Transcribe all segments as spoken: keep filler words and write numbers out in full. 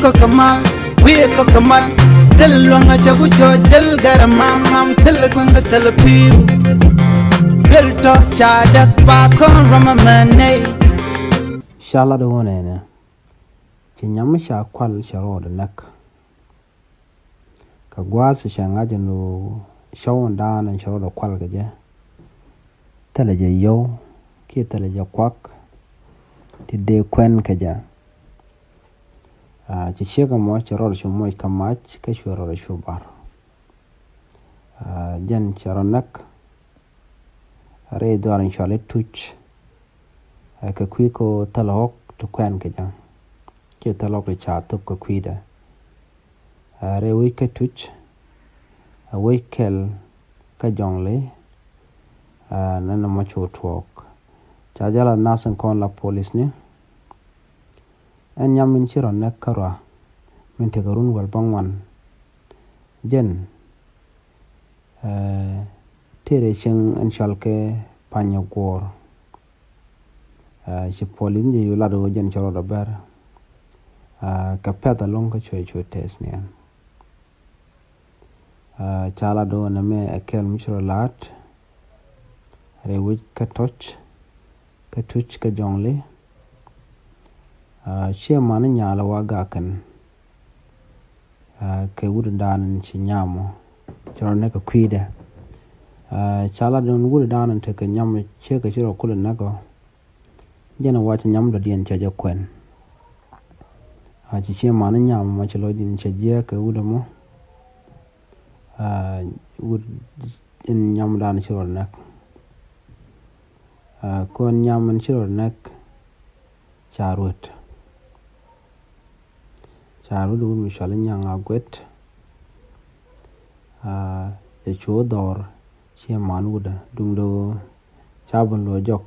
Kɔk kɛ mal, wi̱i̱ kɔk kɛ mal. Thil luäŋ a cɛ ku cɔ jäl gɛr mam mam, thil kueŋ kɛ thil pi̱i̱u. Duel tɔ ca däk ba kɔn rɔm a mɛ nɛy. Ca lat wä nɛnɛ. Ci nyam ca kual cɛ rɔɔdɛ näk. Kɛ gua̱a̱th cɛ ŋa̱c ɛn ɣöö cɔw in daan in cɛ rɔɔdɛ kual kɛ jɛ. Thilɛ jɛ yio̱w kiɛ thilɛ jɛ kuak ti dee kuɛn kɛ jɛ. Aa, ci ciek ɛmɔ cɛ rɔɔdɛ cu moc kä mac kä cuɛ rɔɔdɛ cu bar. Aa, jɛn cɛ rɔ näk. Rɛy dhɔr in cɔal i̱ Tuc. Ɛ kɛ kui̱ ko thil ɣɔk ti kuɛn kɛ jɛ kiɛ thil ɣɔk ti ca thop kɛ kui̱dɛ. Ɛ rɛy wec kä Tuc, ɛ wec kɛl kä Jɔŋli. Ɛ nɛn ɛmɔ cu tuɔɔk ca jɛ la nath in kɔn la polisni. Ɛn nyam min ci rɔ näk kärɔa min tekɛ run wäl bäŋuan. Jɛn Ɛ, tëë rɛy cieŋ ɛn cɔal kɛ Panyɛ Guɔ̱ɔ̱r. Ɛ, ci polis ni jɛ yu lat ɣöö jɛn cɛ rɔɔdɛ bɛr. Ɛ, kɛ pɛ̈th ɛlɔ̱ŋ kä cuɛ cuɛ tɛth ni ɛn. Ɛ, ca lat ɣöö nɛmɛ ɛ kɛl mi ci rɔ la̱a̱t rɛy wec kä Tuc, kä Tuc kä Jɔŋli. Ɛ, ciɛ mani nyal ɛ wa gakɛn. Aa, kɛ wut in daan in ci nyam ɔ ci rɔ näk kɛ kui̱dɛ. Aa, ca lat in wut in daan in tekɛ nyam ciek kɛ ci rɔ kulɛ näk ɔ. Jɛn in wac nyam dɔ̱diɛn cɛ jɛ kuɛn. Aa, ci ciɛ mani nyam mɔ ci lɔcdiɛn cɛ jiɛk kɛ wut ɛmɔ. Aa, wut in nyam daan ci rɔ näk. Aa, kɔn nyam in ci rɔ näk ca ruet. Ca ruet wut mi cɔal i̱ Nyaŋ Aguet. Aa, cɛ cu dhɔr ciɛ man wutdä duŋdɛ ɣöö ca ben luɔ jɔk.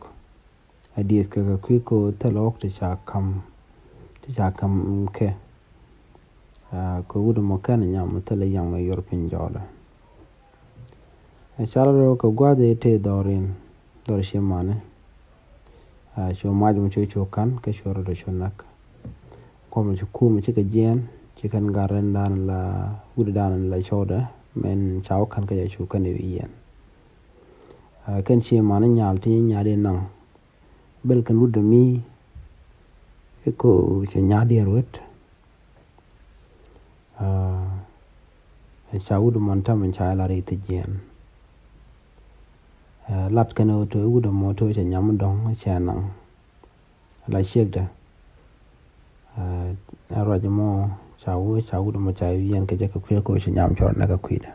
A dieth kɛ kɛ kui̱ ko thil ɣɔk ti ca ka̱m, ti ca ka̱m kɛ. Aa, kɛ wut mɔ kɛn nyam thil i̱ yaŋ mɛ yuɔr piny jɔɔdɛ. Ɛ cal rɛw kɛ gua̱a̱th i̱ tëë dhɔr in dhɔr ciɛ mani. Aa, cu mac mi cu cu ka̱n kä cu rɔdɔ cu näk. Kuɔmɛ ci kum ci kɛ jiɛɛn ci kɛn gat rɛn dan la wut dan la cɔwdɛ mɛn ca wä ka̱n kä jɛ cu kɛn i̱ wi̱i̱ yɛn. Aa, kɛn ci mani nyal ti nyal in naŋ bel kɛn wut dɛ mi i̱ ko cɛ nyal diɛn wet. Aa, ca wut mɔn tam in ca ila ri thi jiɛɛn. Aa, lat kɛn wut wut mɔ to cɛ nyam dɔŋ cɛ naŋ. La ciekdɛ. Ɛ ruac mɔ ca wee ca wut mɔ ca yɛn kɛ jɛ kɛ kui̱ ko ci nyam cɔr nɛ kɛ kui̱dɛ.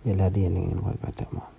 Jɛ la diɛn ni in wal bɛ tɛmɔ.